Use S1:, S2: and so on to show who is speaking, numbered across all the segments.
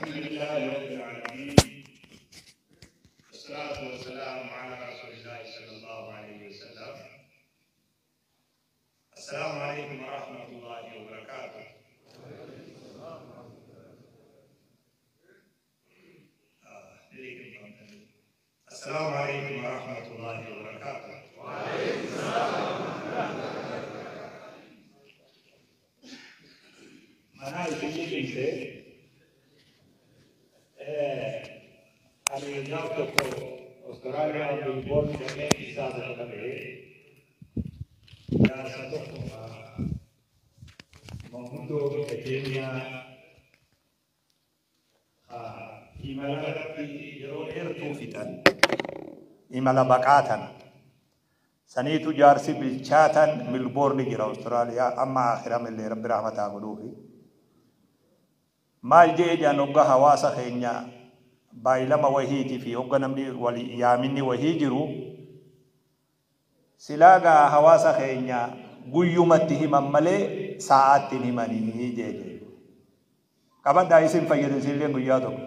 S1: الحمد لله رب العالمين، والصلاة والسلام على رسول الله صلى الله عليه وسلم. السلام عليكم ورحمة الله وبركاته. السلام عليكم ورحمة الله وبركاته.
S2: وعليكم السلام.
S1: Manaa isin dhiise ani gaaf tokko Austraaliyaa Melbourne dhaqee isaa tokko dhabe, jaarsa tokko manguddoo biyya keenyaa imala irratti yeroo dheertuu fixan, imala baqaatan saniitu jaarsi bilchaatan Melbourne jira Austraaliyaa amma akhiramillee rabbi rahmataa godhuufi. Maal jee jaan hogga hawaasa keenya baay'ilama wahiitii fi hogga namni walii yaaminni wahii jiru silaagaa hawaasa keenya guyyumatti himan malee sa'aatti hin himanii jee jee. Qabadhaa isin fayyadisiillee guyyaa tokko.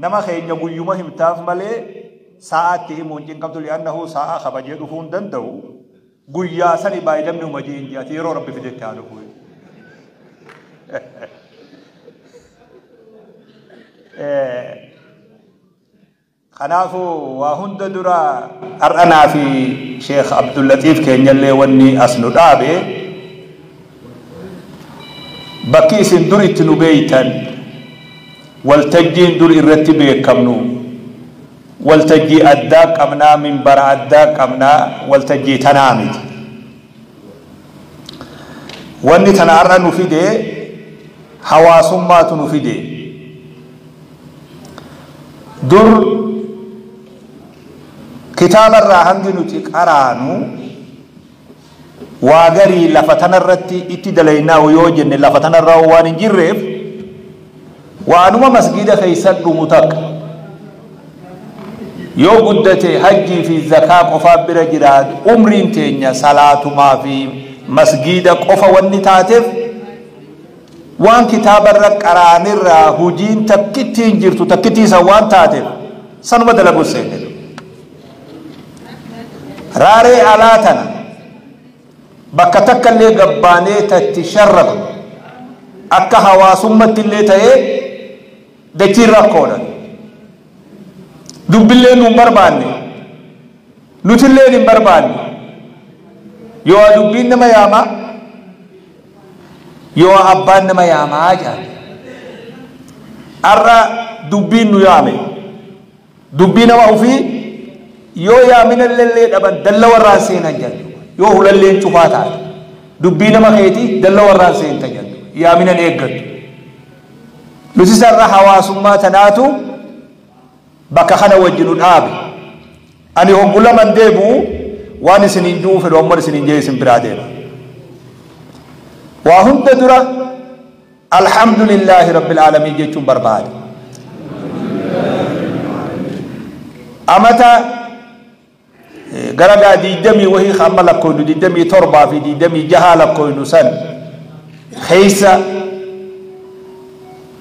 S1: Nama keenya guyyuma himtaaf malee sa'aatti himuun cinqabtu, li'annahu sa'a kabajee dhufuu hin danda'u. Guyyaa sani baay'ilamni huma jee hin ji'ati yeroo rabbi fidetti haa dhufu. Kanaafuu waa hunda dura har'anaa fi Sheekh Abdullatiif keenyallee wanni as nu dhaabe bakki isin dur itti nu beeytan, waltajjiin dur irratti beekamnu waltajjii addaa qabnaa, minbara addaa qabnaa, waltajjii tanaa miti. Wanni tana har'a nu fide hawaasummaatu nu fide. Dur kitaabarraa hangi nuti qaraanu waa garii lafa tanarratti itti dalaynaa yoo jenne lafa tanarraa waan hin jirreef waanuma masgida keessa dhumu takka yoo guddate hajjii fi zakaa qofaa bira jiraatu umriin teenya salaatumaa fi masgida qofa wanni taateef waan kitaabarra qaraanirraa hujiin takkitti hin jirtu, takkitti isa waan taateef sanuma dalagu seenne. Raaree alaa tana bakka takka illee gabbaanee tatti sharraqnu akka hawaasummatti illee ta'ee dachiin rakkoodha. Dubbillee nu hin barbaanne, nutillee hin barbaanne. Yoo dubbiin nama yaamaa, yoo abbaan nama yaamaa jaal. Har'a dubbiin nu yaame, dubbii nama ofii yoo yaamina illee dhaban dalla warraan seenan jedhu, yoo hulalleen cufaa taate dubbii nama keetii dalla warraan seenta jedhu, yaamina eeggattu. Nuti sarara hawaasummaa tanaatu bakka kana wajji nu dhaabe. Ani hoggu laman deebi'u waan isiniin ji'uu fedhu ammoo isiniin jee isin biraa deema. Waa hunda dura alhamdulillahi rabbil aalamiin jechuun barbaade. Amata gara gaa 20 wahii amma lakkoofnu 27 fi 26 lakkoofnu san keessa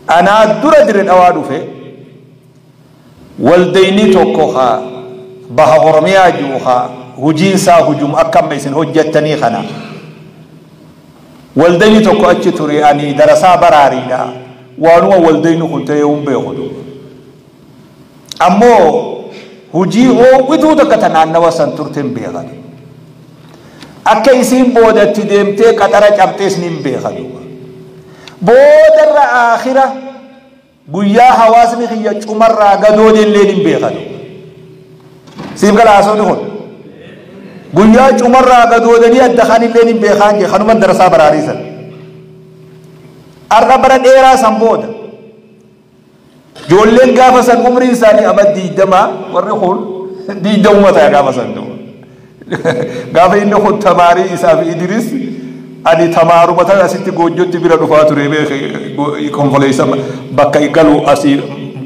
S1: anaa dura dire dhawaa dhufe waldayni tokko haa baha Oromiyaa jiru haa hujiinsaa hujum akka amma isin hojjettanii kana. Waldayni tokko achi ture ani darasaa baraariidha. Waanuma waldayni kun ta'ee hin beeku. Ammoo hujii oowwituu takka ta naannawa san turte hin beekan. Akka isiin boodatti deemtee qaxara cabxees ni hin beekan. Boodarra aakhira guyyaa hawaasni kiyya cumarraa gadoodellee hin beekan. Siif gala haasofni kun. Guyyaa cumarraa gadoodanii adda kanillee hin beekan jee kanuma darasaa baraariisan. Har'a bara dheeraa san booda ijoolleen gaafa san umriin isaanii amma 20, warri kun 20 ta'a gaafa san du'u. Gaafa inni kun tamaarii isaa fi Idris ani tamaaruma tana asitti goojjotti bira dhufaa ture beeke konkoleessa bakka galu asii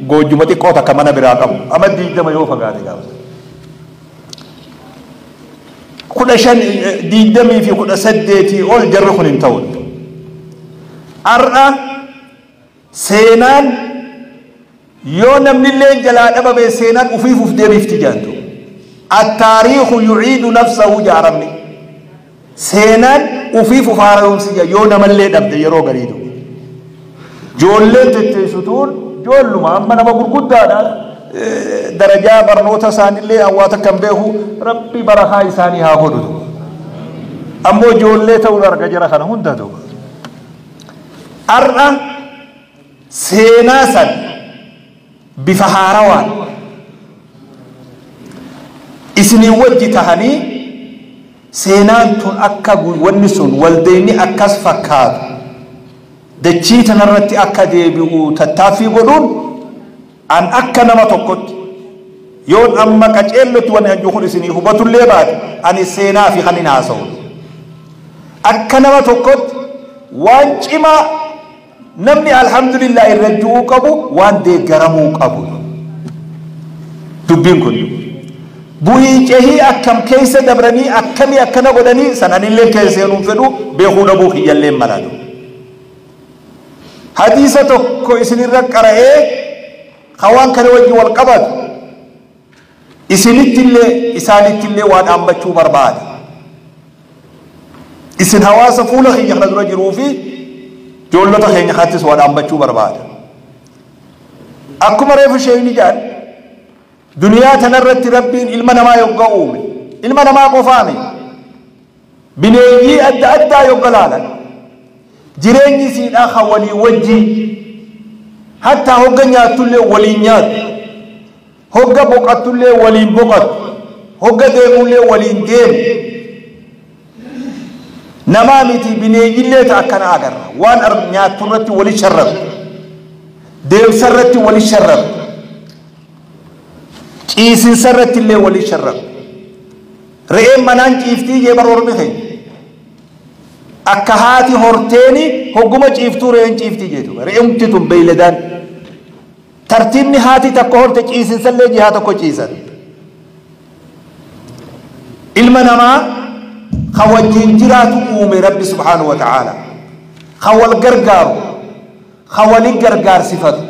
S1: goojjuma xiqqoo takka mana biraa qabu. Amma 20 yoo fagaate gaafa san. 15, 20 fi 18 ol jarri kun hin ta'u. Har'a Seenaan yoo namnillee jalaa dhabame seenaan ufiif uf deebifti jaantu. Attaariiku yuciidu nafsahu jaaramni. Seenaan ufiif uf haaromsi yoo namallee dhabde yeroo gariitu. Ijoolleen tetteessituun ijoolluma amma nama gurguddaadha. Darajaa barnoota isaaniillee hawwaata kan beeku Rabbi barakaa isaanii haa godhutu. Ammoo ijoollee ta'uun arga jira kana hunda ta'u. Har'a seenaa san bifa haarawaan isinii wajji tahanii seenaan tun akka wanni sun waldeenni akkas fakkaatu dachii tanarratti akka deebi'u tattaaffii godhuun an akka nama tokkotti yoon amma qaceellotti wanni hanjuu kun isinii hubatullee baate ani seenaa fi kan hin haasa'u. Akka nama tokkotti waan cimaa namni alhamdulillah irra ji'uu qabu waan deeggaramuu qabu. Dubbiin kun bu'ii cehii akkam keessa dabranii akkamii akkana godhanii sananillee keessa seenuun fedhu beekuu dhabuu kiyyallee malatu. Hadiisa tokko isinirra qara'ee hawaan kana wajji wal qabatu isinittillee isaanittillee waa dhaammachuu barbaada. Isin hawaasa fuula kiyya kana dura jiruu fi ijoollota keenya kanattis waa dhaammachuu barbaada. Akkuma reefu sheeyni jedhan duniyaa tanarratti Rabbiin ilma namaa yogga uume ilma namaa qofaame bineeyyii adda addaa yogga laalan jireenyi siidhaa kan walii wajjii hattaa hogga nyaattullee waliin nyaattu hogga boqattullee waliin boqattu hogga deemullee waliin deemu namaa miti bineeyyillee ta akkana agarra waan nyaattu irratti wali sharrabu deemsa irratti wali sharrabu ciisinsa irratti illee wali sharrabu. Re'een manaan ciiftii jee bar ormi keenya akka haati horteeni hogguma ciiftuu re'een ciiftii jeetu re'eemti tun beeyladaan tartiibni haati takka horte ciisinsa illee jihaa tokko ciisan. Ilma namaa ka wajjin jiraatu uume Rabbi subhaanahu wa ta'aala ka wal gargaaru ka walin gargaarsifatu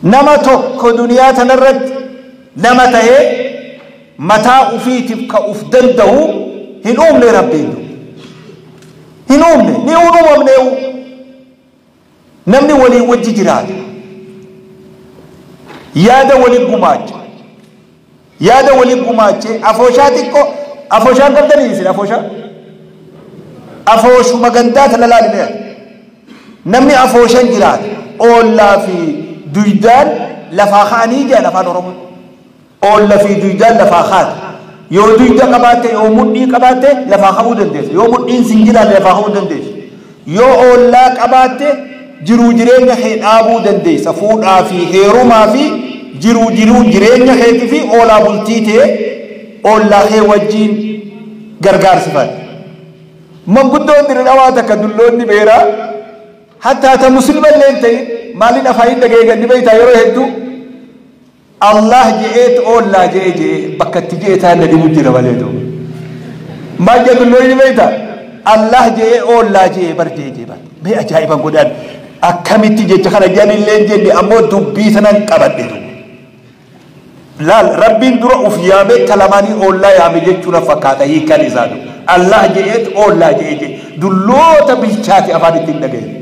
S1: nama tokko duniyaa tanarratti nama tahee mataa ufiitiif ka uf danda'u hin uumne Rabbiin hin uumne ni uumamne namni waliin wajji jiraata yaada waliin gumaacha yaada waliin gumaache afooshaa xiqqoo afooshaan qabdanii isin afooshaa afooshuma gandaa tana laaline namni afooshan jiraata oollaa fi duydaan lafaa ka'anii jedhan afaan Oromoo oolla fi duydaan lafaa kaata yoo duyda qabaatte yoo mudhii qabaatte lafaa ka'uu dandeessa yoo mudhiin sin jiraanne lafaa ka'uu dandeessa yoo oollaa qabaatte jiruu jireenya kee dhaabuu dandeessa fuudhaa fi heerumaa fi jiruu jiruu jireenya keetii fi oolaa bultii ta'e oollaa kee wajjiin gargaarsifadha. Manguddoon dirqamaa takka dulloonni beeraa hattaa ta muslima illee hin ta'in maaliin afaan dhageegganni beektaa yeroo hedduu Allah je'eet oollaa je'ee je'ee bakka itti je'ee taan dhibu jira malee ta'u. Maal jedhu dulloonni beektaa Allah je'ee oollaa je'ee bar je'ee je'ee bar mee ajaa'iban godhan akkamitti jecha kana jedhan illee hin jenne ammoo dubbii sanan qabadhe ta'u. Laal Rabbiin dura uf yaamee talamaanii oollaa yaame jechuudha fakkaata hiikan isaa Allah je'eet oollaa je'ee je'ee dulloota bilchaate afaan ittiin dhageenye.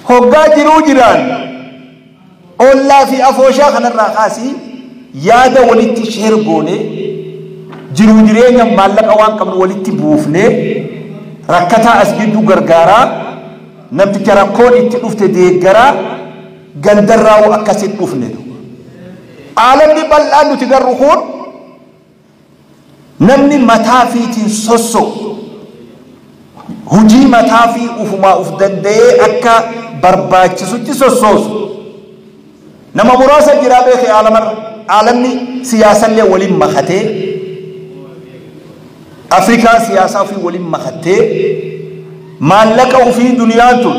S1: Hoggaa jiruu jiraan oollaa fi afooshaa kanarraa kaasii yaada walitti sheer goone jiruu jireenya maallaqa waan qabnu walitti buufnee rakkataa as gidduu gargaaraa namticha rakkoon itti dhufte deeggaraa gandarraa akkasitti dhufne. Aalamni bal'aan nuti garru kun namni mataa fiitiin sosso hujii mataa fi ufumaa uf danda'ee akka barbaachisutti sossoosu. Nama muraasa jiraa beekee aalamarra aalamni siyaasallee waliin makatee Afrikaan siyaasaa ofii waliin makattee maallaqa ofii duniyaan tun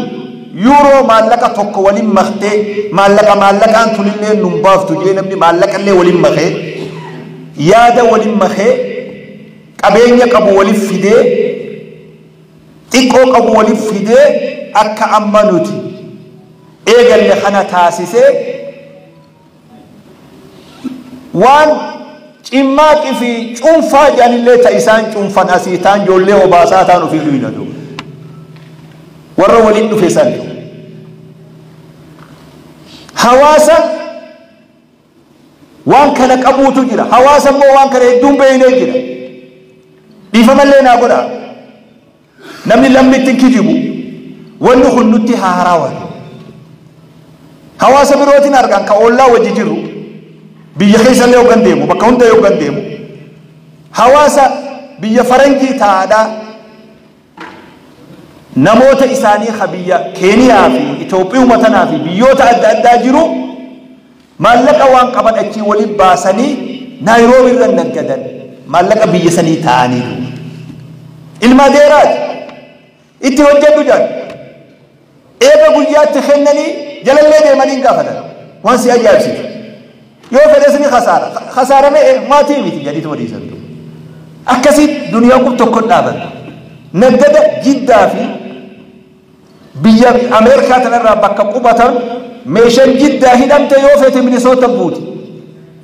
S1: yuuroo maallaqa tokko waliin maktee maallaqa maallaqaan tunillee nun baaftu jee namni maallaqallee waliin makee yaada waliin makee qabeenya qabu waliin fidee Xiqqoo qabu waliif fidee akka amma nuti eegalle kana taasisee waan cimmaaqii fi cuunfaa jedhanillee ta isaan cuunfan asii taan ijoollee obaasaa taan ofii dhuyinatu warra waliin dhufe san hawaasa waan kana qabuutu jira. Hawaasa immoo waan kana hedduun beeynee jira. Dhiifamallee naa godha. Namni lammitti hin kijibu. Wanni kun nutti haarawa. Hawaasa birootiin argan ka ollaa wajji jirru biyya keessallee hoggan deemu bakka hunda hoggan deemu hawaasa biyya faranjii taa'aadhaa namoota isaanii ka biyya Keeniyaa fi Itoophiyaa tanaa fi biyyoota adda addaa jiru maallaqa waan qaban achii waliin baasanii Naayiroobii irra naggadan maallaqa biyya sanii ta'anii ilma adeeraati itti hojjedhu jedhan eega guyyaatti kennanii jalallee deemanii hin gaafatan waan si ajaa'ibsiisu yoo fedhes ni khasaara khasaarame maatii miti jedhitu waliisantu akkasii duniyaan kun tokko dhaaban naggada Jiddaa fi biyya Ameerikaa tanarraa bakka qubatan meeshaan Jiddaa hidhamte yoo fete Minisoota buuti.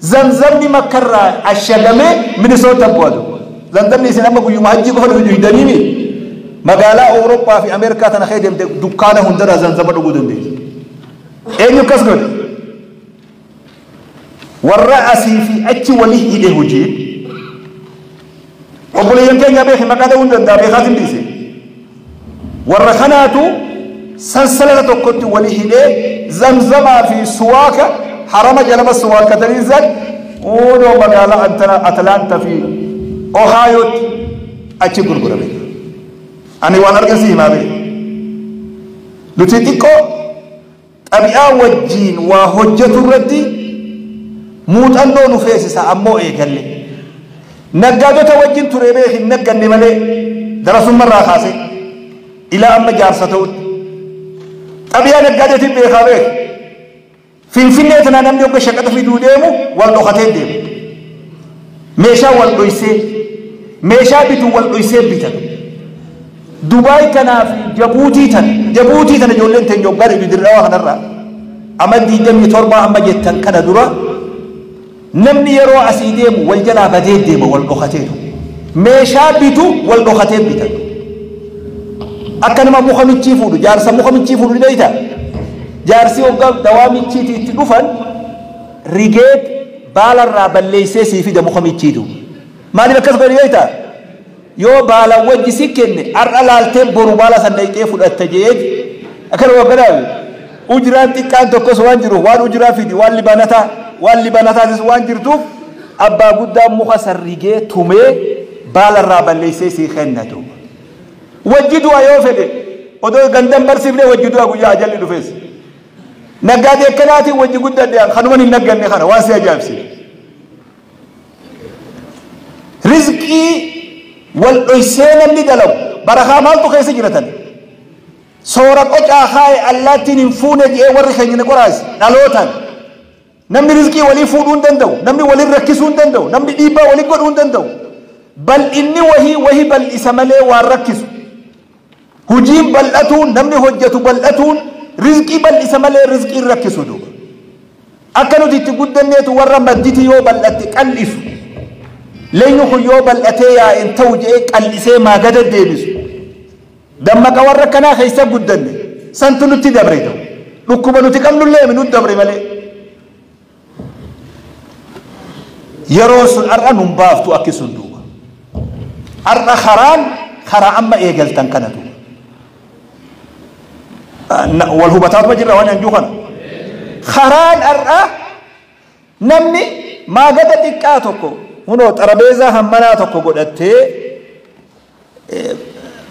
S1: Zamzamni Makkarraa ashagamee Minisoota bu'atu. Zamzamni isin amma guyyuma hajji qofa dhuydanii magaalaa Awurooppaa fi Ameerikaa tana kee deemte dukkaana hundarraa zamzama dhuguu dandeessi. Eenyu akkas godhe? Warra asii fi achi walii hidhe hojii. Obboleeyyan keenya beeki maqaa dha'uu hin danda'a beekaatiin dhiise. Warra kanaatu sansalata tokkotti walii hidhee zamzamaa fi suwaaka harama jalama suwaakatanii san uunoo magaalaa Atlaanta fi Ohaayootti achi gurgurame. Ani waan argan si himaa beeku. Nuti xiqqoo xabi'aa wajjiin waa hojjetu irratti muuxannoo nu feesisa ammoo eegalle. Naggaadota wajjin ture beek hin nagganne malee darasummarraa kaasee ilaa amma jaarsa ta'utti. Xabi'aa naggaadeetiin beekaa beek. Finfinnee tanaa namni hogga shaqaxa fiduu deemu wal dhokatee deemu. Meeshaa wal dhoysee meeshaa bitu wal dhoysee bitatu. Dubaay tanaa fi Jabuutii tana ijoolleen teenya hoggaa dhibbi dirqama kanarraa amma 27 amma jettan kana dura namni yeroo asii deemu wal jalaa badee deema wal dhokateetu. Meeshaa bitu wal dhokatee bitatu. Akka nama muka michii fuudhu jaarsa muka michii fuudhu ni beektaa? Jaarsi hoggaa dawaa michiitii itti dhufan rigeet baalarraa balleessee sii fida muka michiitu. Maaliif akkas godhe beektaa? Yoo baala wajji si kenne har'a laaltee boru baala san dhaqxee fudhatta je'eet akkana hogganaafi ujiraan xiqqaan tokkos waan jiruuf waan ujiraa fidi waan libanataatis waan jirtuuf abbaa guddaa muka san rigee tumee baalarraa balleessee sii kennatu. Wajji du'a yoo fedhe odoo gandan barsiifne wajji du'a guyyaa ajalli dhufees. Naggaadee akkanaatiin wajji guddadhe kanuman hin nagganne kana waan si ajaa'ibsiise. Rizqii wal dhoysee namni dalagu barakaa maaltu keessa jiratan? Soora qocaa kaaye allaattiin hin fuune jedhee warri keenya ni qoraase dhalootaan. Namni rizqii walii fuudhuu hin danda'u, namni waliin rakkisuu hin danda'u, namni dhiibbaa walii godhuu hin danda'u. Bal'inni wahii bal'isa malee waan rakkisu. Hojiin bal'atuun namni hojjetu bal'atuun rizqii bal'isa malee rizqiin rakkisu duuba. Akka nuti itti guddanneetu warra madditi yoo bal'atte qal'isu. Leenyu kun yoo bal'atee yaa'een ta'u jedhee qal'isee maagada deebisu. Dammaqa warra kanaa keessa guddanne santu nutti dabre ta'u. Dhukkuba nuti qabnullee nutti dabre malee. Yeroo sun har'a nun baaftu akki sun duuba. Har'a karaan karaa amma eegaltan kana duuba. Wal hubataatuma jirra waan hanjuu kana. Karaan har'a namni maagada xiqqaa tokko hunoo xarabeezaa hammanaa tokko godhattee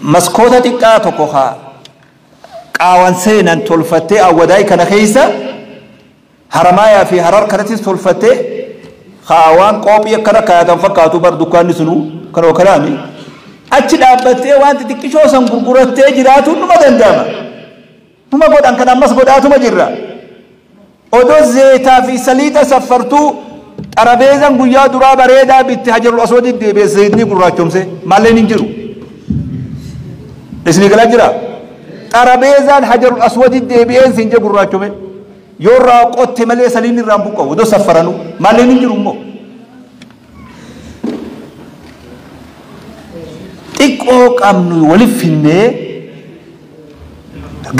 S1: maskoota xiqqaa tokko haa qaawan seenan tolfattee awwadaay kana keessa Haramaayaa fi Harar kanattis tolfattee haa waan qoophii akkana kaayatan fakkaatu bar dukkaanni sunuu kanoo kanaami achi dhaabbattee waan xixiqqishoo san gurgurattee jiraatuun numa danda'ama. Numa godhan kan ammas godhaatuma jirra. Odoo zeetaa fi saliixa saffartuu xarabeezan guyyaa duraa bareedaa bitte hajarul aswadi deebi'e zeetni gurraachomse maalleen hin jiru. Isinii galaa jira? Xarabeezaan hajarul aswadi deebi'een siin jee gurraachome. Yoo irraa qotte malee saliin irraa hin buqqa'u. Odoo saffaranuu. Maalleen hin jiru immoo. Xiqqoo qabnu waliif finnee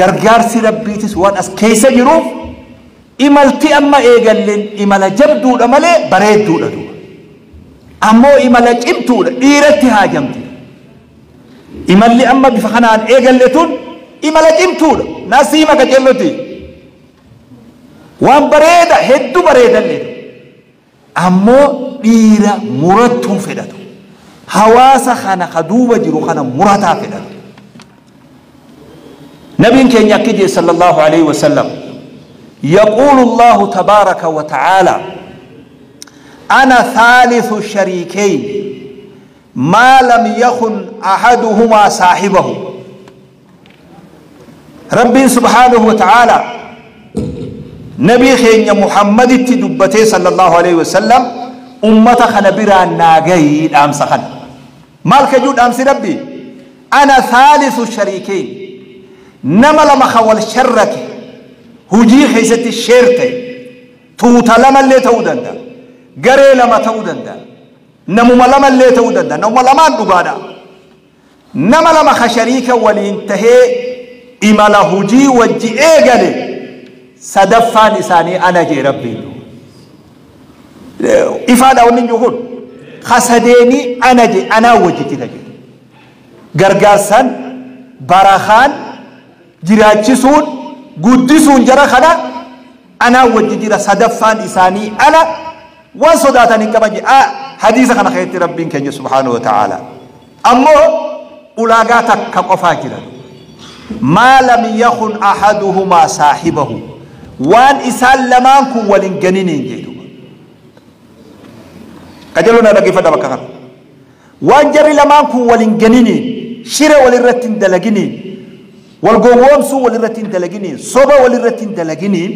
S1: gargaarsi rabbiitis waan as keessa jiruuf imalti amma eegalleen imala jabduudha malee bareedduudha duuba. Ammoo imala cimtuudha dhiiratti haajamti. Imalli amma bifa kanaan eegalle tun imala cimtuudha. Nasiima qajeellotti. Waan bareeda hedduu bareedallee. Ammoo dhiira murattuu fedhatu. Hawaasa kana ka duuba jiru kana murataa fedhatu. Nabiin keenya akki jee sallallahu alaihi wasallam. يقول الله تبارك وتعالى أنا ثالث الشريكين ما لم يخن أحدهما صاحبه. ربي سبحانه وتعالى نبي خين محمد تدبته صلى الله عليه وسلم أمة خنبرا ناقي أمس خن مالك جود أمس ربي أنا ثالث الشريكين نما لما خول شرك هجي خيست الشيرتي توتا لما اللي تودن دا قري لما تودن دا نمو لما اللي تودن دا نمو لما نبادا نما لما خشريك ولينتهي إما هجي وجي إيقالي صدفان إساني أنا جي ربي إفادة ونن خسديني أنا جي أنا وجي تنجي غرغرسان براخان جراچسون قدسون جرا خنا أنا وجي جرا صدفان إساني أنا وصداتني كما جي حديث خنا خيرت ربي كنجي سبحانه وتعالى أمو أولاغاتك كقفا جرا ما لم يخن أحدهما صاحبه وان إسان لمانكو ولنجنين جيدو قجلونا رقيفة دبكا وان جري لمانكو ولنجنين شير وللرتين دلقينين والقوامسو وللرتين دلقينين صبا وللرتين دلقينين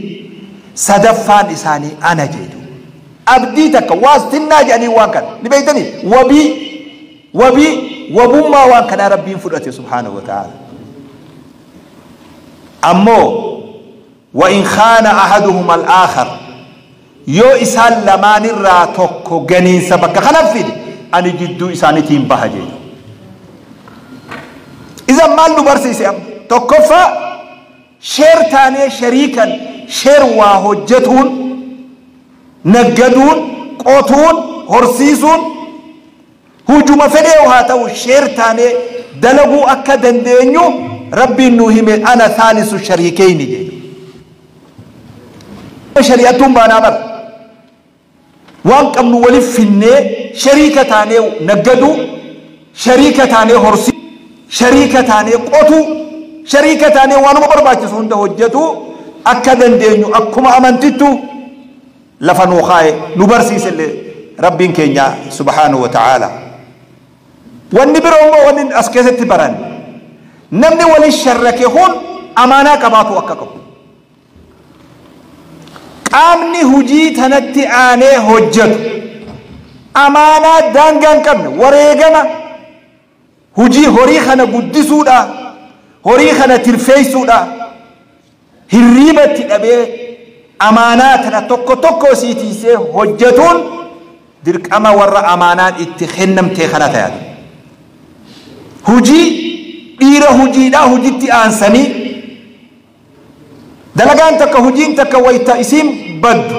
S1: صدفان إساني أنا جيدو أبديتك واستنا جاني وانكن نبيتني وبي وبي وبما وانكن ربي فرأتي سبحانه وتعالى. أمو وإن خان أحدهما الآخر يو إسان لمان الراتوكو جنين سبك خنفيد أني جدو إساني تيم بهجي. إذا ما نبرسي سيام تكفى شير تاني شريكا شير واهجتون نجدون قوتون هرسيسون هجوم فديو هاتو شير تاني دلقو أكدن دينيو ربي نوهم أنا ثالث الشريكين جي شريعتهم بانا بر وان كم نولف فيني شريكة تاني نجدو شريكة تاني هرسي شريكة تاني قوتو شريكة تاني وانو برباچسون ده هجتو أكدن دينيو أكما أمنتتو لفنو خاي نبرسيس اللي ربي كينيا سبحانه وتعالى. والنبر أمه ونن أسكيزت بران نمني ولي الشركة هون أمانة كباتو أكاكم قامني هجي تنتي آني هجت أمانة دانغان كمني وريغما هجي هوريخنا قدسودا هوريخنا ترفيسودا هريبة أبي أماناتنا توكو توكو سيتيسي هجتون درك أما ورا أمانات اتخنم تيخنا تيادو هجي dhiira hujiidhaa hujitti aansanii dalagaan takka hujiin takka wayta isiin baddu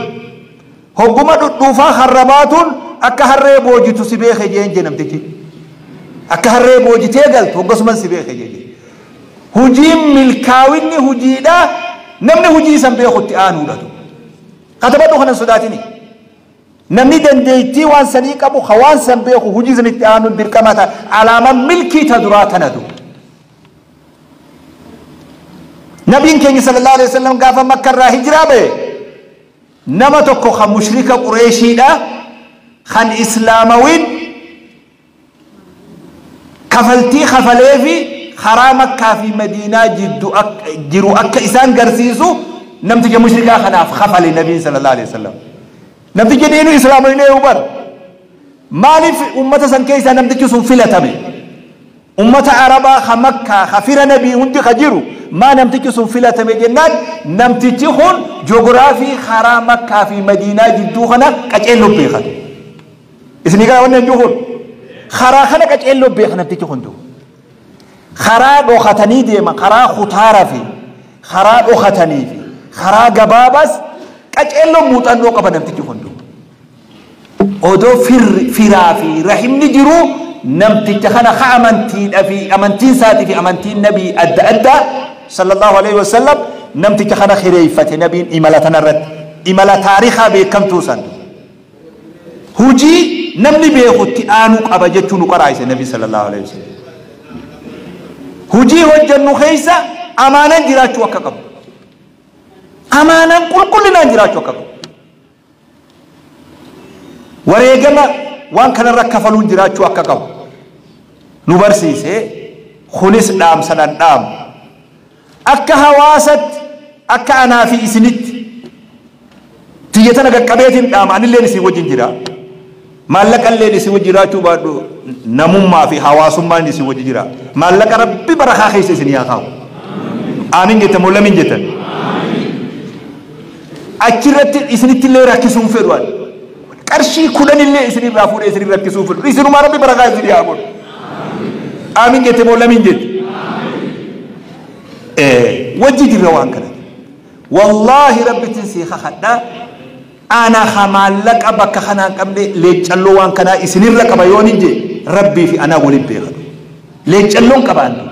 S1: hogguma dhudhuufaa harrabaatuun akka harree boojitu si beeke jeen jee namtichi akka harree boojitee galtu hoggasuman si beeke jee hujiin milkaawinni hujiidhaa namni hujii san beekutti aanuudhatu katabadhu kanan sodaatini namni dandeettii waan sanii qabu ka waan san beeku hujii sanitti aanuun dirqama ta'a alaamaan milkii ta duraa tanatu. نبي كني صلى الله عليه وسلم قال مكة را هجرة به نما تكو خ مشرك قريشي دا خان إسلاموين كفلتي خفليفي خرا مكة في مدينة جدو أك جرو أك إسان قرسيسو نمتج مشركا خناف خفل النبي صلى الله عليه وسلم نمتج دينو إسلاموين يوبر مالف أمة سن كيسا نمتج سن فلتمي Ummata Arabaa ka Makkaa ka fira nabii hundi ka jiru maa namtichi sun filatame jennaan, namtichi kun joogiraafii karaa Makkaa fi Madiinaa jidduu kana qaceelloo beekan. Isinii kana wanni kun karaa kana qaceelloo beeka namtichi kun duuba. Karaa dhokatanii deeman, karaa kutaaraa fi karaa dhokatanii fi karaa gabaabaas qaceelloo muuxannoo qaba namtichi kun duuba. Odoo firaa fi rahimni jiru namticha kana ka amantiidha fi amantiin isaatii fi amantiin nabii adda addaa sallallahu alaihi wasallam, namticha kana hireeffate nabiin imala tanarratti, imala taarikaa beekamtuu san hujii namni beekutti aanuu qaba jechuu nu qaraayise nabii sallallahu alaihi wasallam. Hujii hojjennu keessa amaanan jiraachuu akka qabu, amaanan qulqullinaan jiraachuu akka qabu, wareegama waan kanarra kafaluun jiraachuu akka qabu nu barsiise. Kunis dhaamsanan dhaamu akka hawaasatti, akka anaa fi isinitti tiyya tana qaqqabeetiin dhaama. Anilleen isin wajjin jira, maallaqalleen isin wajjin jiraachuu baadhu, namummaa fi hawaasummaan isin wajjin jira. Maallaqa Rabbi barakaa keessa isin haa kaa'u. Aamin jettan moo lamin jettan? Achirratti isinitti illee rakkisuun fedhu, ani qarshii 10 illee isinirraa fuudhee isin rakkisuu fedhu. Isinumaa Rabbi barakaa isin haa godhu. Aamin jette moo lamin jette? Wajji jirra waan kana. Wallaahi Rabbitin sii kakadha, ana ha maallaqa bakka kanaa hin qabne leeccalloo waan kanaa isinirra qaba yoon hin jee, Rabbii fi anaa waliin beekatu. Leeccalloon qabaannu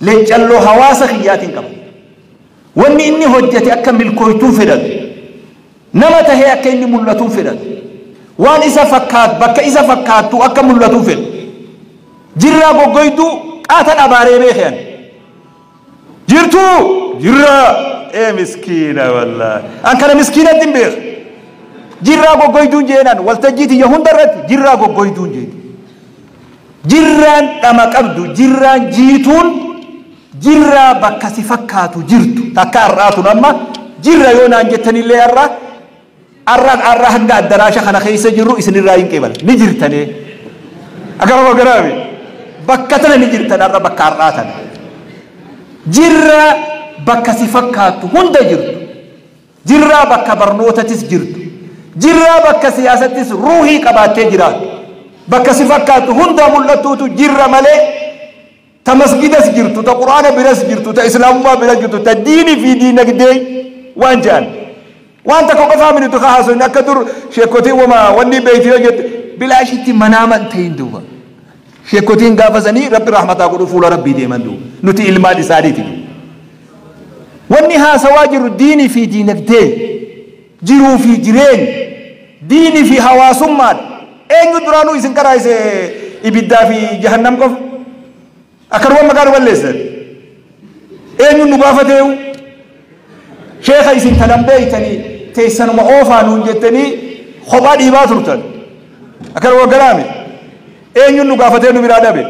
S1: leeccalloo hawaasa kiyyaatiin qaba. Wanni inni hojjete akka milkooytuun fedhatu, nama tahee akka inni mul'atuun fedhatu, waan isa fakkaatu bakka isa fakkaattu akka mul'atuun fedhu. Jirraa goggoyduu qaatan abaaree beekan jirtuu jirraa ee miskiina, wallaahi an kana miskiinatti hin beeku. Jirraa goggoyduun jeenaan waltajjii tiyya hunda irratti jirraa goggoyduun jeeti. Jirraan dhama qabdu, jirraan jiituun, jirraa bakka si fakkaatu jirtu takka har'aatun amma jirra yoo naan jettanillee, har'a har'a har'a hanga addaraasha kana keessa jirru isinirraa hin qeebala, ni jirtanii akkama garaami bakka tana ni jirtan. Har'a bakka har'aa tana jirraa bakka si fakkaattu hunda jirtu, jirraa bakka barnootattis jirtu, jirraa bakka siyaasattis ruuhii qabaattee jiraattu, bakka si fakkaattu hunda mul'attuutu jirra malee, ta masgidas jirtu, ta Quraana biras jirtu, ta Islaamummaa biras jirtu, ta diinii fi diinagdee waan jedhan waan takka qofaa minutu ka haasofni akka dur sheekotiin wama wanni beeyti yoo jette bilaashitti manaaman ta'in duuba. Sheekotiin gaafa sanii Rabbi rahmataa godhu, fuula Rabbii deeman duuba, nuti ilmaan isaaniiti. Wanni haasawaa jiru diinii fi diinagdee, jiruu fi jireenya, diinii fi hawaasummaadha. Eenyu duraanuu isin qaraayise ibiddaa fi jahannam qofa akkanuma maqaa nu balleessan? Eenyu nu gaafateeyu? Sheeka isin tanan beeytanii teessanuma oofaa nuun jettanii kophaa dhiibaa turtan. Akkanuma garaame eenyuun nu gaafatee nu biraa dhabe?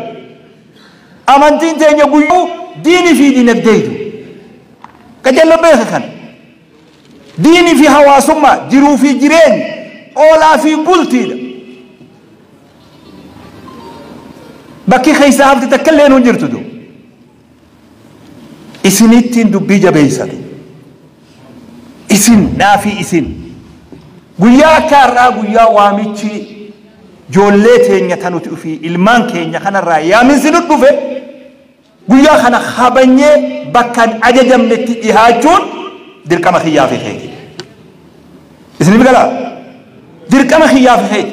S1: Amantiin teenya guyyuu diinii fi diinagdeetu qajeello beeka kana. Diinii fi hawaasummaa, jiruu fi jireenya, oolaa fi bultiidha. Bakki keessa hafti takka illee nuun jirtu du isinittiin dubbii jabeessatu. Isin naafi isin guyyaa akka har'aa, guyyaa waamichi joollee teenya tanuti ofii ilmaan keenya kanarraa yaaminsi nu dhufe, guyyaa kana kabanyee bakka hin ajajamnetti dhihaachuun dirqama kiyyaa fi keeti. Isiniif galaa? Dirqama kiyyaa fi keeti.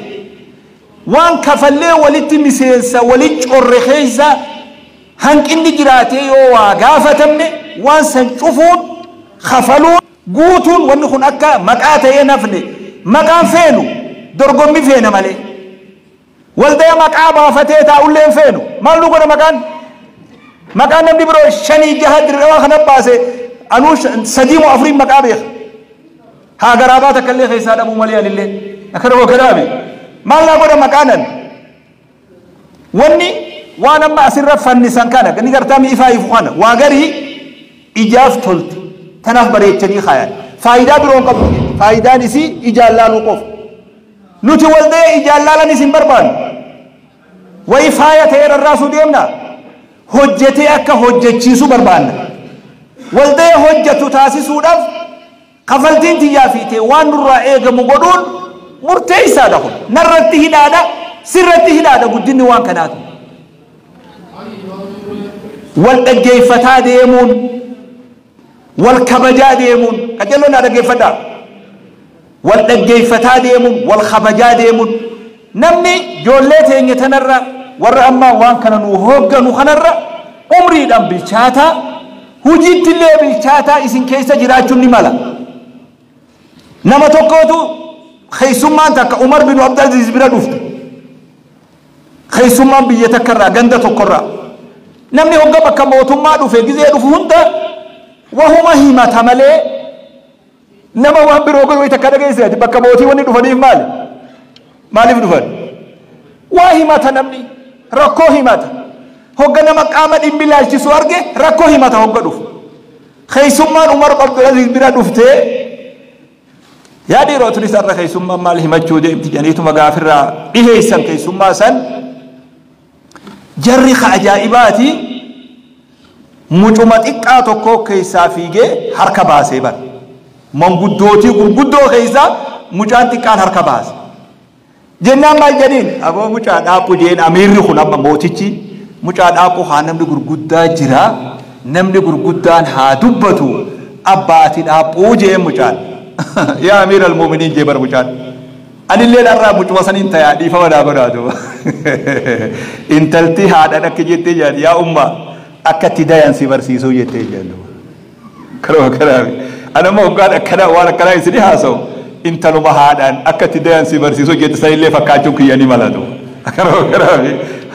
S1: Waan kafallee walitti miseensa walitti corre keessa hanqinni jiraatee yoo waa gaafatamne, waan san cufuun, kafaluun, guutuun, wanni kun akka maqaa ta'ee nafne. Maqaan feenu, dorgommi feena malee. Waldaya maqaa baafatee taa'ullee hin feenu. Maal nu godha maqaan? Maqaan namni biroo shanii jaha dirqama kana baase, anuu sadii moo afuriin maqaa beeka. Haa garaabaa takka illee keessaa dhabuu malee anillee. Akkana wagganaame. Maal naa godha maqaanan? Wanni waan amma asirra fannisan kana gani gartaa mi'ifaa ifu kana waa garii ijaaf tolti. Tanaaf bareechanii kaayan. Faayidaa biroon qabu. Faayidaan isii ijaan laaluu qofa. Nuti walda'ee ijaan laalanis hin barbaannu. Wayi faaya ta'ee rarraasuu deemna. Hojjetee akka hojjechiisu barbaanna. Waldaya hojjetu taasisuudhaaf kafaltiin tiyyaa fiitee waan nurraa eegamu godhuun murteessaadha kun. Narratti hidhaadha, sirratti hidhaadha guddinni waan kanaatu. Wal dhaggeeffataa deemuun, wal kabajaa deemuun, qajeeloo naa dhaggeeffadhaa. Wal dhaggeeffataa deemuun, wal kabajaa deemuun, namni ijoollee teenya tanarra warra ammaa waan kana nu hoogganu kanarra umriidhaan bilchaataa, hojiitti illee bilchaataa isin keessa jiraachuun ni mala. Nama tokkootu keessummaan takka Umar bin Abdulaziz bira dhufte. Keessummaan biyya takkarraa, ganda tokkorraa. Namni hogga bakka mootummaa dhufe, gizee dhufu hunda wahuma himata malee nama waan biroo godhu takka dhageesse. Bakka mootii wanni dhufaniif maali? Maaliif dhufan? Waa himata, namni rakkoo himata. Hogga nama qaama dhimmi ilaalchisu arge rakkoo himata hogga dhufu. Keessummaan Umar Abdulaziz bira dhuftee, yaa dhiiroo, tunis har'a keessummaan maal himachuu deemti jedhaniituma gaafirraa dhiheessan keessummaa san. Jarri ka ajaa'ibaati, mucuma xiqqaa tokko keessaa fiigee harka baasee bara. Manguddootii gurguddoo keessaa mucaan xiqqaan harka baase. Jennaan maal jedhiin? Aboo, mucaa dhaaphu jeen. Amiirri kun amma mootichi, mucaa dhaaphu, haa namni gurguddaa jira, namni gurguddaan haa dubbatu, abbaati dhaaphuu jeen mucaan. Yaa amiir almuuminiin jee bar mucaan. Anillee dharraa mucuma saniin tayaa, dhiifama naa godhaatu. Intalti haadha akka jettee jedhan, yaa umma, akka itti dayan si barsiisuu jettee jedhan. Karuma kanaafi. Anamma hoggaan akkanaa waan akkanaa isin haasa'u, intaluma haadhaan akka itti dayan si barsiisuu jette sanillee fakkaachuun kiyya ni malatu. Karuma kanaafi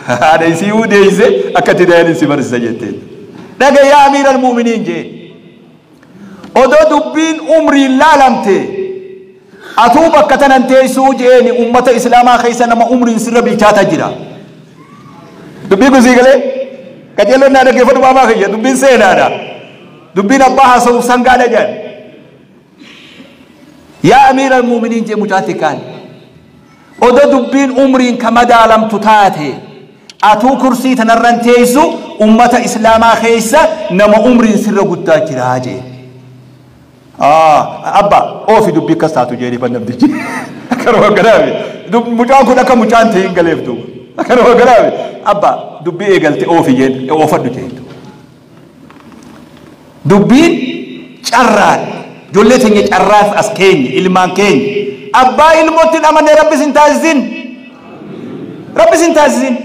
S1: haadha isii deeyse akka itti dayan si barsiisa jettee. Dhaga, yaa amiir almuuminiin jee. Odoo dubbiin umriin laalamte atuu bakka tanan teessuu jeeni, ummata islaamaa keessa nama umriin sirra bilchaata jira. Dubbii kun sii galee? Qajeelloon naa dhaggeeffadhu, maamaa kiyya, dubbiin seenaadha. Dubbiin abbaa haasa'uuf sangaadha jedhan. Yaa amiira almuuminiin jee mucaa xiqqaan. Odoo dubbiin umriin ka madaalamtu taate atuu kursii tanarran teessu, ummata islaamaa keessa nama umriin sirra guddaa jira jee. Abba, oofi dubbii akkas taatu jedhee ban namtichi. Akkanuma kanaafi mucaan kun akka mucaan ta'e hin galeef duuba. Akkanuma kanaafi, abba, dubbii eegalte oofi jeen, oofadhu jeen. Dubbiin carraan ijoollee teenya carraaf as keenya, ilmaan keenya. Abbaa ilmootti hin amanne Rabbi sin taasisin. Rabbi sin taasisin.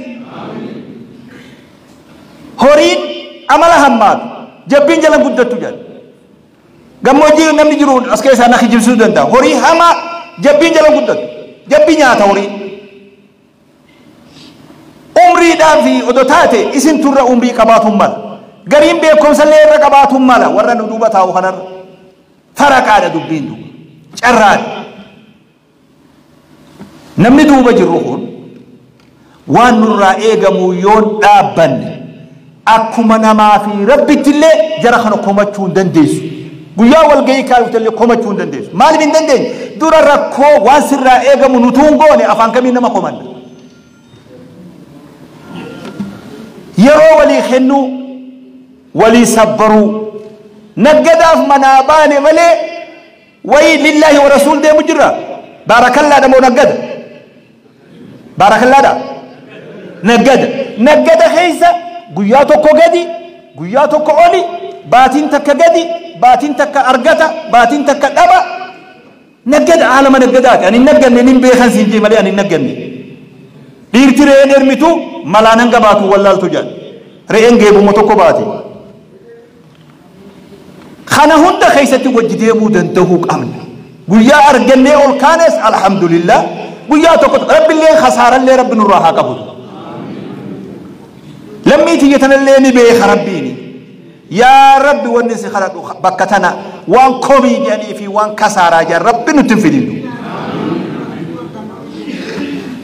S1: Horiin amala hammaatu, jabbiin jala guddattu jedha. Gammoojjii namni jiru as keessaa na kijibsiisuu danda'a. Horii hamaa jabbiin jala guddatu. Jabbii nyaata horii. Umriidhaan fi odoo taate isin turra umrii qabaatuun mala. Gariin beekumsa illee irra qabaatuun mala warra nu duuba taa'u kanarra. Faraqaadha dubbiin duuba. Carraadha. Namni duuba jirru kun waan nurraa eegamu yoon dhaabbanne, akkuma namaa fi rabbitti illee jara kana komachuu hin dandeessu. Guyyaa walgahii kaayuuf illee komachuu hin dandeessu. Maaliif hin dandeenye? Dura rakkoo waan sirraa eegamu nutuu hin goone, afaan kamiin nama komanna? Yeroo walii kennuu, walii sabbaruu, naggadaaf manaa baane malee wayii lillaahi wa rasuul deemu jirra. Baarakallaadha moo naggada? Baarakallaadha? Naggada. Naggada keessa guyyaa tokko gadi, guyyaa tokko oli, baatiin takka gadi, baatiin takka argata, baatiin takka dhaba. Naggada, aalama naggadaati. Ani hin nagganne, nin beekan siin jee malee ani hin nagganne. Dhiirti re'een ermitu malaan hanga baatu wallaaltu jedhan. Re'een geebuma tokko baati. Kana hunda keessatti wajji deemuu danda'uu qabna. Guyyaa argannee ol kaanes alhamdulillah. Guyyaa tokko rabbillee kasaarallee rabbi nurraa haa qabu. Lammii tiyya tanallee ni beeka rabbiini. Yaa rabbi, wanni si kadhadhu bakka tana waan komii jedhanii fi waan kasaaraa jedhan rabbi nutti hin fidin.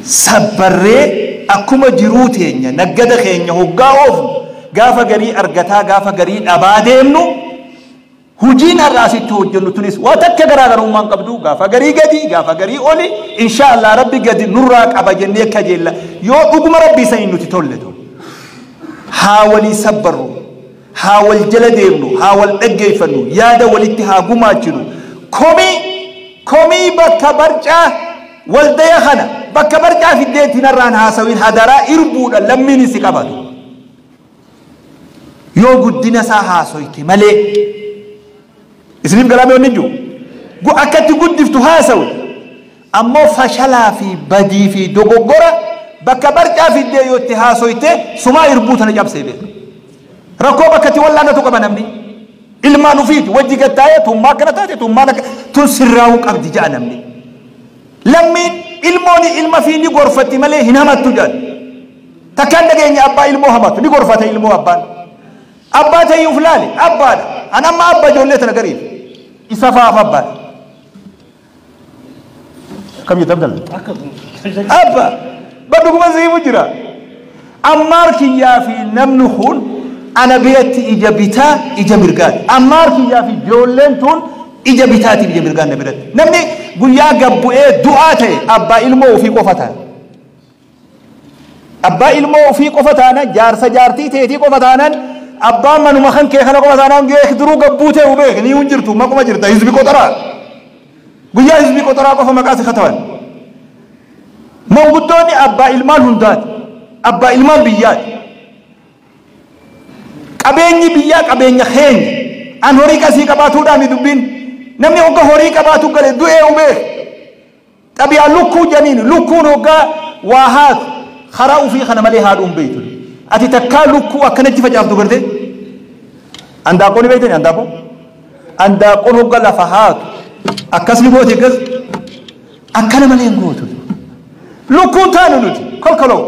S1: Sabbarree akkuma jiruu teenya naggada keenya hoggaa oofnu, gaafa garii argataa gaafa garii dhabaa deemnu, hujiin har'a asitti hojjennu tunis waa takka garaagarummaan qabdu. Gaafa garii gadi, gaafa garii oli, insha Allah rabbi gadi nurraa qaba jennee kajeella yoo dhuguma rabbii saniin nuti tolle tole. Haa walii sabbarru, haa wal jala deemnu, haa wal dhaggeeffannu, yaada walitti haa gumaachinu. Komii bakka barcaa waldaya kana bakka barcaa fiddeetti narraan haasawin, hadaraa irbuudha lammiin si qabatu. Yoo guddina isaa haasoyte malee isiniif galaame wanni jiru akkatti guddiftu haasawi, ammoo fashalaa fi badii fi dogoggora bakka barcaa fiddee yoo itti haasoyte sumaa irbuu tana cabsee beeka. Rakkoo bakka itti wallaanatu qaba namni. Ilmaan ufiiti wajji gattaa'ee tummaa akkana taate, tummaan akka tun sirraa'uu qabdi ja'a namni. Lammiin ilmoon ilma fi ni gorfatti malee hin hamattu jedhan. Takkaan dhageenya abbaa ilmoo hamatu, ni gorfata ilmoo abbaan. Abbaa ta'ii uf laali, abbaadha. An amma abba ijoollee tana gariif. Isa fa'aaf abbaadha. Akkam jetta, Abdalla? Abba badhuguma siimu jira. Ammaar kiyyaa fi namni kun ana biratti ija bitaa ija mirgaati. Ammaar kiyyaa fi ijoolleen tun ija bitaatiif ija mirgaan na biratti. Namni guyyaa gabbu'ee du'aa ta'e abbaa ilmoo ofii qofa ta'a. Abbaa ilmoo ofii qofa taanan, jaarsa jaartii teetii qofa taanan, abbaa manuma kan kee kana qofa taanaan, beek duruu gabbuu ta'e beek ni hun jirtu, maquma jirta hizbi qoxaraa. Guyyaa hizbi qoxaraa qofa maqaa si kataban. Manguddoonni abbaa ilmaan hundaati. Abbaa ilmaan biyyaati. Qabeenyi biyyaa qabeenya keenya. An horii qasii qabaatuudhaan dubbiin. Namni hogga horii qabaatu gale du'ee beek. Xabiyaa lukkuu janiin, lukkuun hoggaa waa haatu karaa ufii kana malee haadhuun beeytu. Ati takkaa lukkuu akkanatti facaaftu garte? Andaaqoo ni beeytani andaaqoo? Andaaqoon hogga lafa haatu akkas ni gooti, akkas akkana malee hin gootu. Lukkuun taanu nuti kolkoloo.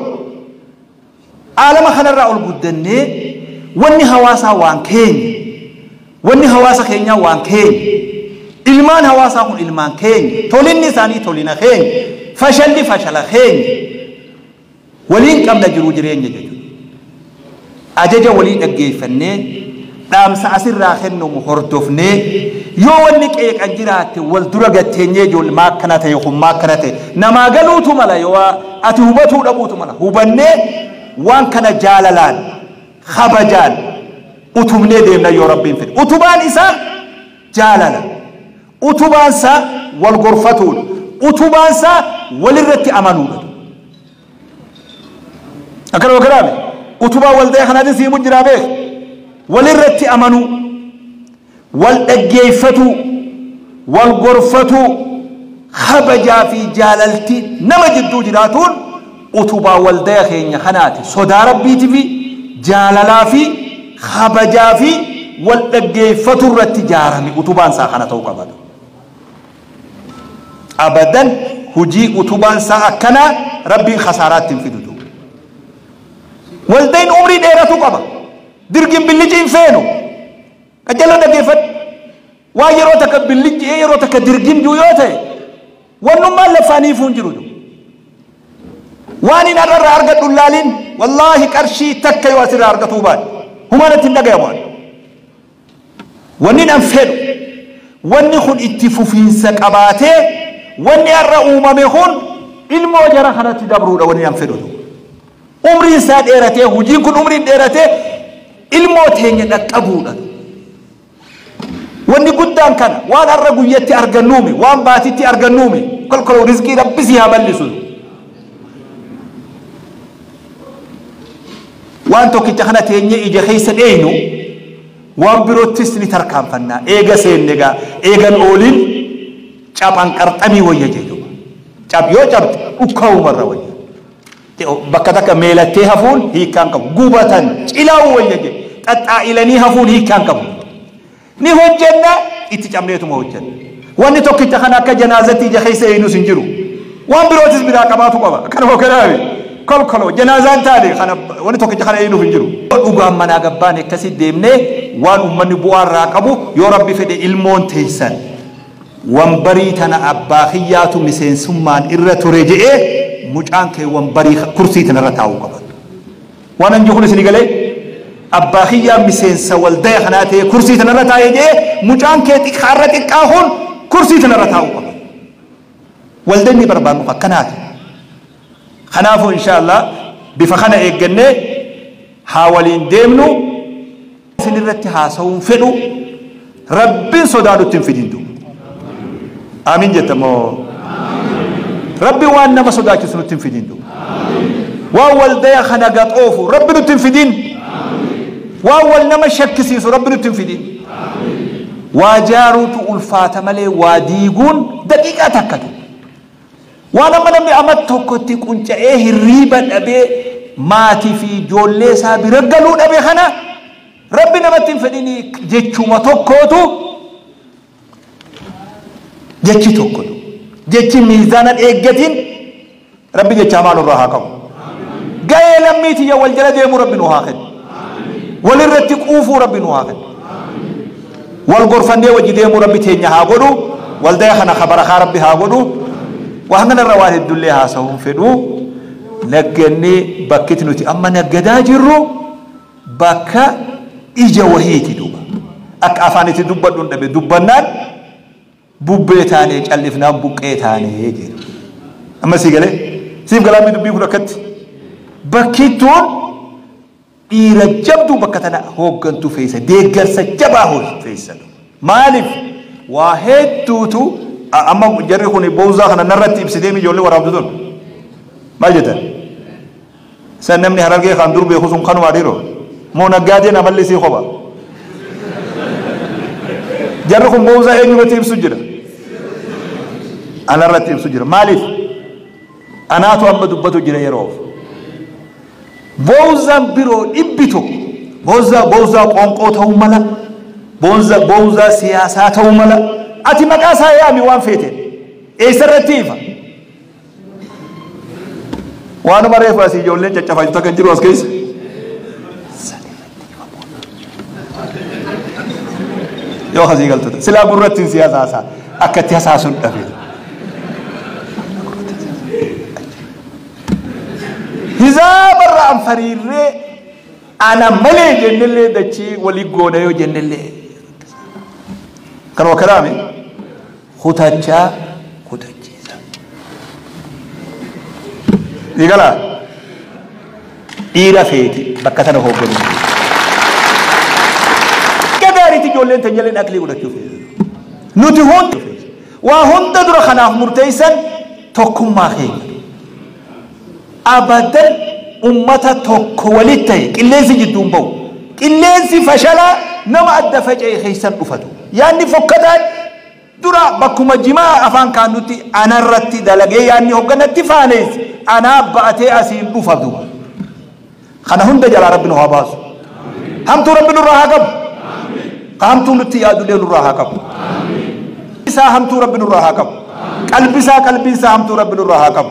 S1: Aalama kanarraa ol guddannee wanni hawaasaa waan keenya. Wanni hawaasa keenyaa waan keenya. Ilmaan hawaasaa kun ilmaan keenya. Tolinni isaanii tolina keenya. Fashalli fashala keenya. Waliin qabna jiruu jireenya jechuudha. Ajaja walii dhaggeeffannee, dhaamsa asirraa kennamu hordofnee, yoo wanni qeeqan jiraatte wal dura gatteenyee, ijoollee maa akkana ta'e kun, maa akkana ta'e, namaa galuutu mala, yoo ati hubatuu dhabuutu mala, hubannee waan kana jaalalaan kabajaan utubnee deemna yoo Rabbiin fedhe. Utubaan isaa jaalala. Utubaan isaa wal gorfatuudha. Utubaan isaa walirratti amanuudha. Akkana karaame utubaa waldaa kanaatiin siimu jiraa beek. Walirratti amanuu, wal dhaggeeffatuu, wal gorfatuu, kabajaa fi jaalalti nama jidduu jiraatuun utubaa waldaa keenya kanaati. Sodaa Rabbiitii fi jaalalaa fi kabajaa fi wal dhaggeeffatu irratti ijaarame, utubaan isaa kana ta'uu qaba. Abadan hujii utubaan isaa akkanaa Rabbiin khasaaraatti hin fidu. Waldeen umrii dheeratu qaba. Dirgin billicii hin feenu. Qajeeloo dhaggeeffadhu. Waan yeroo takka billicii, yeroo takka dirgin jiru yoo ta'e, wannummaan lafaaniifuu hin jiru. Waan hin har'arraa argadhu laaliin, wallaahi qarshii takka yoo asirraa argatuu baadhe humaan itti hin dhagayamu. Wanni nan fedhu wanni kun itti fufiinsa qabaatee, wanni har'a uumame kun ilmoo jara kanatti dabruudha wanni nan fedhu. Umriin isaa dheeratee, hojiin kun umriin dheeratee ilmoo teenya dhaqqabuudha. Wanni guddaan kana, waan har'a guyyatti argannuumi, waan baatitti argannuumi, kolkoloo rizqii Rabbi si haa bal'isu. Waan tokkicha kana teenyee ija keessa dheeynu, waan biroottis ni tarkaanfannaa. Eega seenne gaa eegan oolin caphan qarxamii wayya jechuudha. Cap yoo cabxe dhukkaa'umarra wayya. Bakka takka meelattee hafuun hiikkaan qabu. Gubatan cilaa'uu wayya jedhe. Xaxxaa'ilanii hafuun hiikkaan qabu. Ni hojjenna, itti cabneetuma hojjenna. Wanni tokkicha kana akka janaazatti ija keessa eenyus hin jiru. Waan birootis biraa qabaatu qaba. Kanuma kanaami. Kolkoloo janaazaan taane kana wanni tokkicha kana eenyuuf hin jiru. Dhugaan manaa gabbaan akkasii deemnee waan uummanni bu'aa irraa qabu, yoo Rabbi fedhe ilmoon teessan wambarii tana abbaa kiyyaatu miseensummaan irra ture je'ee mucaan kee wambarii kursii tanarra taa'uu qaba. Waan an jiru isin galee, abbaa kiyyaa miseensa waldaya kanaa ta'e kursii tanarra taa'ee je'ee mucaan kee xiqqaarra xiqqaa kun kursii tanarra taa'uu qaba. Waldeenni barbaannu akkanaati. Kanaafuu inshaallah bifa kana eeggannee Haa waliin deemnu. Isin irratti haasa'uun fedhu Rabbiin sodaa nutti hin fidin duuba. Amiin jettamoo. Rabbi waan nama sodaachisu nutti hin fidin duuba. Waan waldaya kana gaxoofu Rabbi nutti hin fidin. Waan wal nama shakkisiisu Rabbi nutti hin fidin. Waa jaaruutu ulfaata malee waa diiguun daqiiqaa takkatu. Waan amma namni amma tokkotti qunca'ee hirriiba dhabee maatii fi ijoollee isaa bira galuu dhabe kana Rabbi namatti hin fedhini jechuma tokkootu jechi tokkotu jechi miizaana eeggatiin Rabbi jecha hamaa nurraa haa qabu. Ga'ee lammii tiyya wal jala deemuu Rabbi nu haa kennu. Walirratti quufuu Rabbi nu haa kennu. Wal gorfannee wajji deemuu Rabbi teenya haa godhu. Waldaya kana barakaa Rabbi haa godhu. Waan kanarra waan hedduullee haasa'uun fedhu. Nagganni bakki nuti amma naggadaa jirru bakka ija wahiiti duuba. Akka afaan itti dubbadhu dhabe dubbannaan bubbee taanee callifnaan buqqee taanee jedhu. Amma sii galee siif galaamni dubbii kun akkatti. Bakki tun dhiira jabduu bakka tana hooggantu feessa deeggarsa jabaa feessa. Maaliif waa hedduutu amma jarri kun boozaa kana narratti ibsitee ijoollee waraabdu tun. Maal jettan? San namni Harargee kan dur beeku sun kanuma dhiiroo. Moo naggaadeen amalli sii kopha. Jarri kun boozaa eenyurratti ibsu jira? Anarratti ibsu jira. Maaliif? Anaatu amma dubbatu jira yeroof. Boozaan biroo dhibbi tokko. Boozaa qoonqoo ta'uu mala. Boozaa siyaasaa ta'uu mala. Ati maqaa isaa yaami waan feeteen. Eessarratti ifa? Waanuma reefu asii ijoolleen caccafaa kan jiru as keessa. Yoo asii galtoota silaa gurrattiin siyaasaa haasaa akka itti hasaasuun dhabe. Hizaabarra an fariirree ana malee jennellee dachii walii goona yoo jennellee. Kanuma karaame kutachaa kutachiisa. Digalaa dhiira feeti bakka tana hoogganu. Gaariitti ijoolleen teenyallee aqlii godhachuu feeti. Nuti hundi waa hunda dura kanaaf murteessan tokkummaa keenya. Abadan ummata tokko walitti ta'e qilleensi jidduun bahu. Qilleensi fashalaa nama adda faca'e keessan dhufatu. Yaanni fokkataan dura bakkuma jimaa afaan kaannutti anarratti dalagee yaanni hoogganatti faanees anaa ba'atee asiin dhufatu. Kana hunda jalaa Rabbi nu haa baasu. Hamtuu Rabbi nurraa haa qabu. Hamtuu nutti yaadulee nurraa haa qabu. Isaa hamtuu Rabbi nurraa haa qabu. Qalbi isaa qalbii isaa hamtuu Rabbi nurraa haa qabu.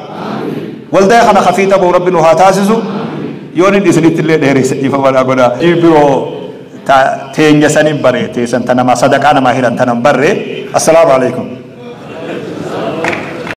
S1: Waldaya kana kafiixa ba'u Rabbi nu haa taasisu. Yoon inni isinitti illee dheeressa dhiifama naa godhaa. Biroo teenya saniin bare teessan ta namaa sadaqaa namaa hiran tanan barre. Assalaamu alaikum.